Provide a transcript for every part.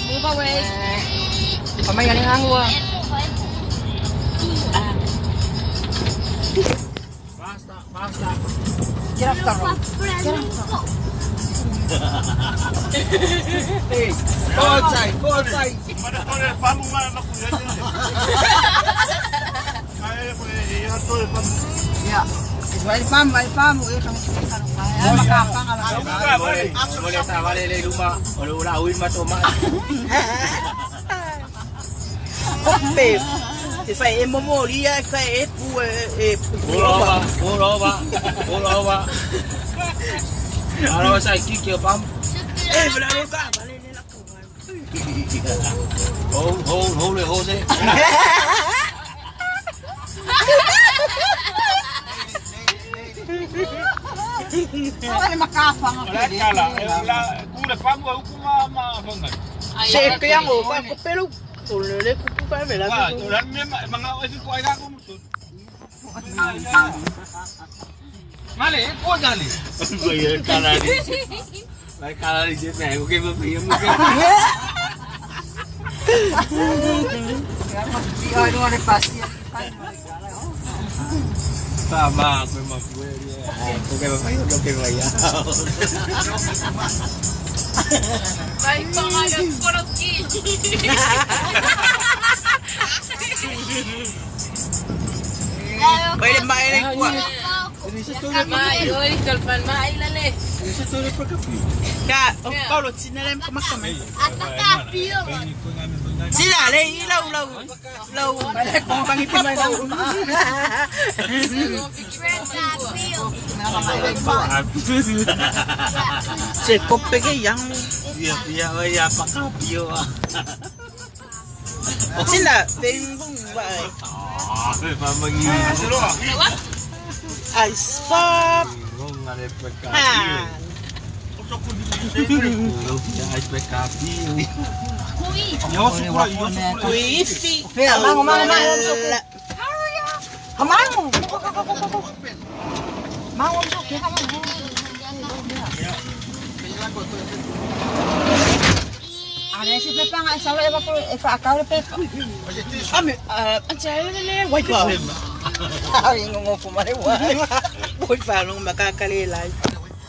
Move away. Basta. Get off the road. Get off the road. Hey, go outside, go outside. Yeah.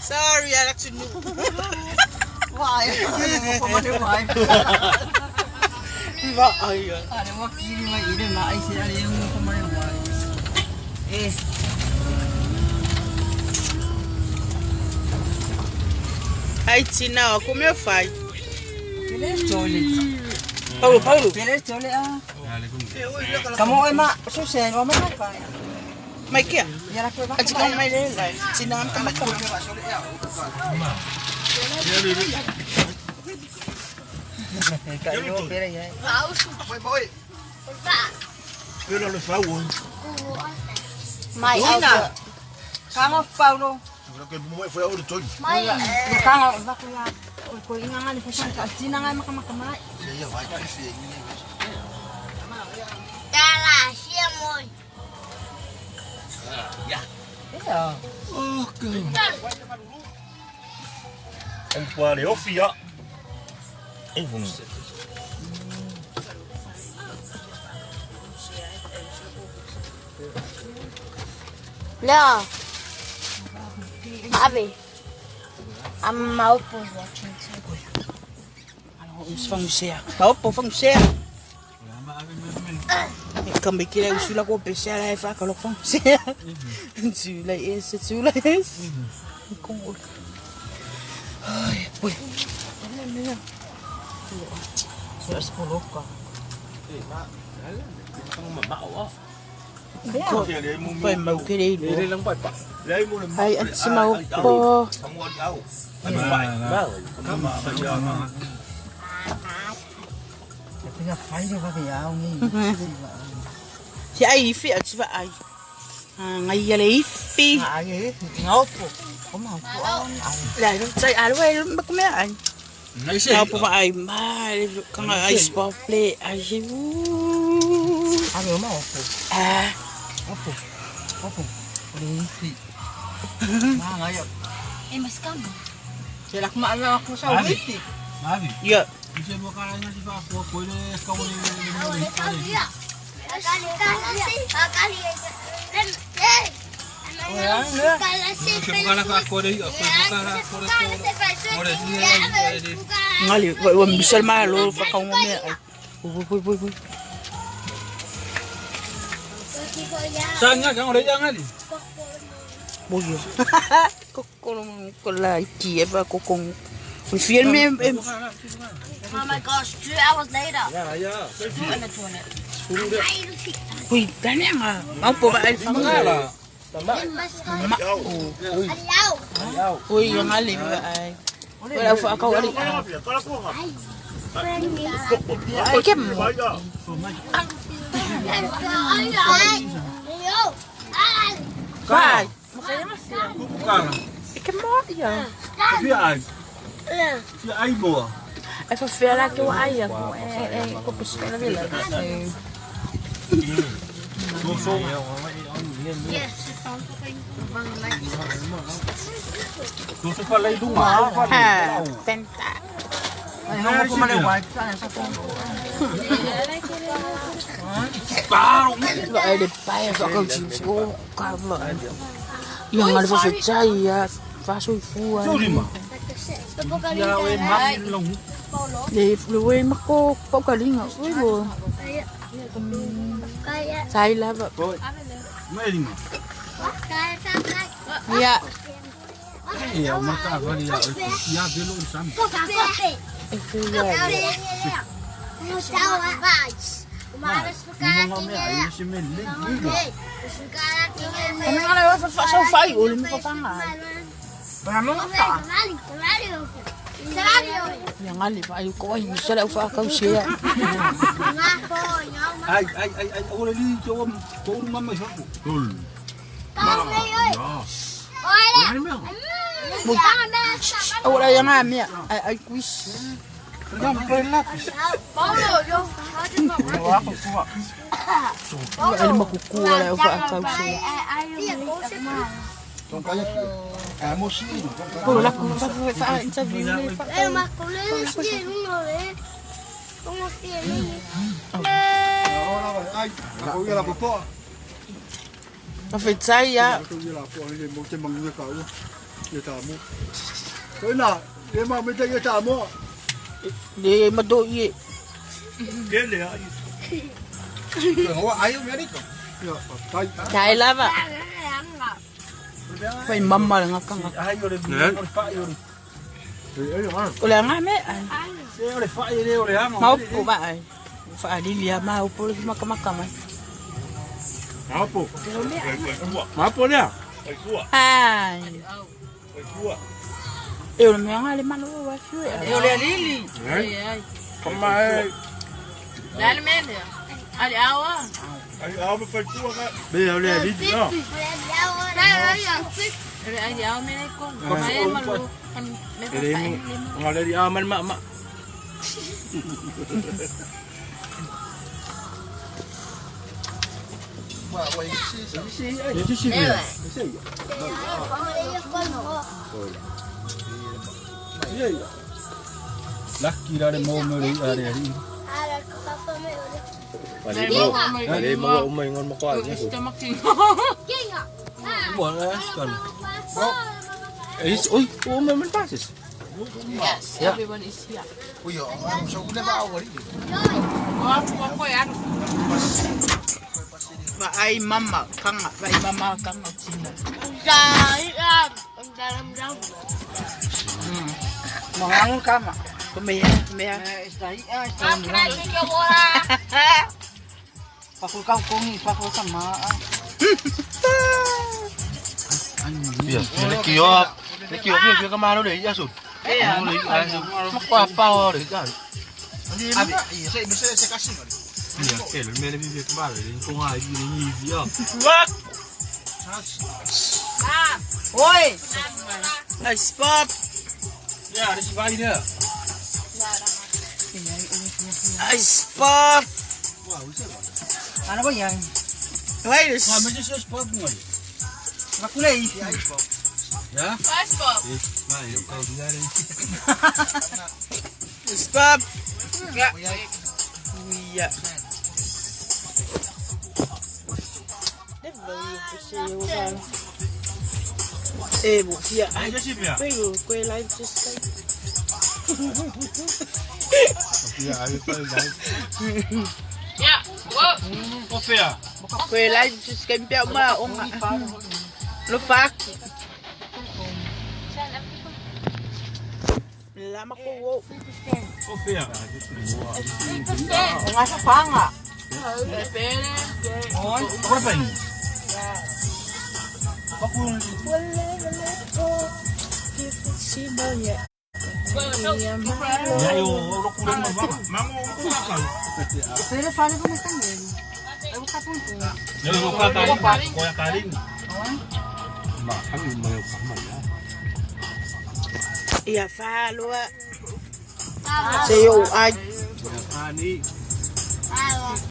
Sorry, I actually knew. Why? Ai, Tina, como eu faço? Paulo, Paulo. Kamu emak susah, mama apa? Mai kia. Aji kamu mai lelai. Tina, kamu kamu. Mai, kamu Paulo. No. Abby. I'm out watching too. Si ai ifi a tsiva ai. Ngai ale ifi. Ai, ngopo. Como La sai alwe makume ai. Ngau po ai ma kanga ai sport play ai u. Ai ma opo. Ah. Opo. Opo. Ore ifi. Ma ngai. Eh, mas kamu. Sila kuma aku sa witi. Mavi. Ya. Ise mo kala na si fa ko ko le ka mo ni. Ngali wa misal ma lo fa ka mo me ai. Oi oi oi oi. Sanga ka ore ngali. Boyo. Kokoro ko la ki e ba kokong. Fiel me. Oh my gosh, 2 hours later. Yeah. Still in the toilet. Ui, tane nga. Mau po ba ai Mangala. Ma. Ui, ngali ba ai. Wala fa ka wali. Ai ke mo. Vai. Kala. Ke mo ya. Fia ai. Fia ai boa. Ai fa fela ke wa ai ko e ko pescola dela. So so. So fa lei dunga. Ha, tenta. Ai ngopo ma le wa sa sa ko. Paro. Ai le pai fa ka ji o ka ma. Ia ngali fa fe ya fa so fu ai. Lima. Ya we ma long. Le le we ma ko ko ka linga. Ui bo. Sai la ba. Ma lima. Ya. Ya ma ka va ya. Ya belo sam. E fu ya. Ana fa fa so fai o le mo fa nga. Ya ngali fa ai ko ai misala fa ka usia. Ai ai ai ai ore li to ko mama sa ko. Ora ya nga mia ai ai kuis. Ai makukua la fa ka usia. Puro la ko fa fa interview le fa. Fa fe tsai ya. Le ma do ye. Tai lava. Fai mamma nga ka nga. Ai ore ore fa ore. O le nga me ai. Se ore fa ore ore ha. Ma o ba ai. Fa ali ya ma o polo maka maka mai. Mapo. Mapo le. Ai. E o me nga le malo wa fiu e. E o le lili. Ai. Kama ai. Dale mele. Ali awa. Ai awa pa tua ka. Be ole lili no. Ali awa mele ko. Mai malu. Ele ngale di aman mak mak. Laki la le mo mo le are ari. Ale mo mo ngon mo kwa ni. Mo na skan. Is oi, o me passes. Yes, everyone is here. Fa ai mama kanga, fa ai mama kanga tina. Mangangu kama. Come ya, come ya. Está aí, ah, está. Pakul kau kongi, pakul sama. Iya, le kio, le kio kio kama lo le ya su. Lo le ya su. Ma kwa pa lo le ya. Oi! Ice pop. Ja, dat is bijna. Ice pop. Ano ba yan? Wait, Maar met je pop mooi. Makulay. Ja? Ice pop. Maar je kan niet daar. Ice pop. Ja. Ja. Eh, bu fia. Ai, dat is ja. Wait, kue live just like. Ja, hij is wel Ja. Wow. Koffie. Kue live just kaya pia ma o nga. Lupak. Lama ko wo. Koffie. Nga sa panga. Wat ben je? Wat Ja joh, dat komt maar warm. Maar Pero paano ko matangin? Ay, kapon ko. Ja, dat is ook karin. Maar hij moet maar ook maar ja. Ia falua. Se yo ai. Ja, niet.